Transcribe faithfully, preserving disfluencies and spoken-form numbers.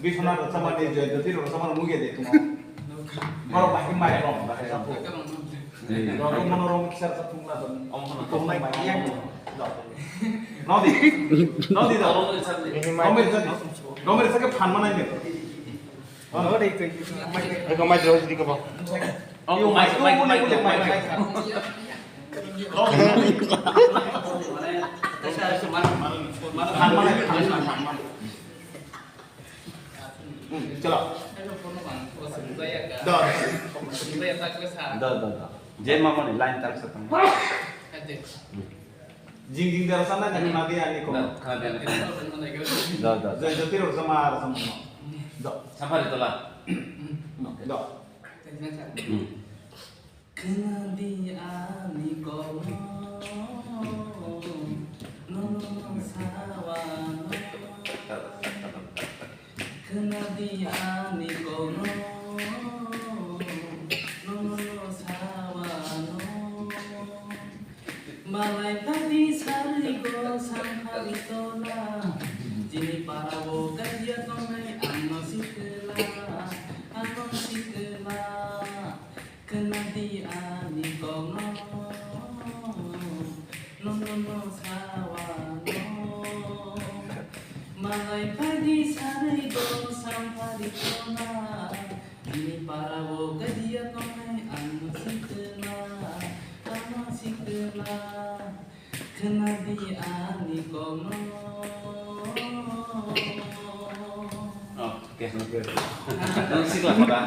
Biswanath Rosama ni, Joyjyoti Rosama no nugya de tumo. Borok bai mai rom, bai rom. Rom mono rom kisa sa thung na don. Om hono. Rom mai yang. Nodi. Nodi da. Rom mai sa. Rom mai sa ke phan mana ni. Eko mai jero sidi ko ba. Oh, mic, mic, mic, mic. Hmm, chalo. Da. Da, da, da. Je mama ni line tak sa tang. Jing jing dara sana na khna dia ni ko. Da, khna dia ni ko. Da, da. Joyjyoti Rosama Rosama. Da. Safari tola. Da. Hmm. Khna di ani kokno, nono sawano. Khna di ani kokno, nono sawano. Malai phaidi sarwi go samphari tola. Chini parao kajiya tongnai, ano sikla, ano sikla. Khna di ani kokno, nono sawano. Malai phaidi sarwi go samphari tola. Chini parao kajiya tongnai, ano sikla, ano sikla. Khna di ani kokno. Oh, okay. Okay. Nang sikla kota.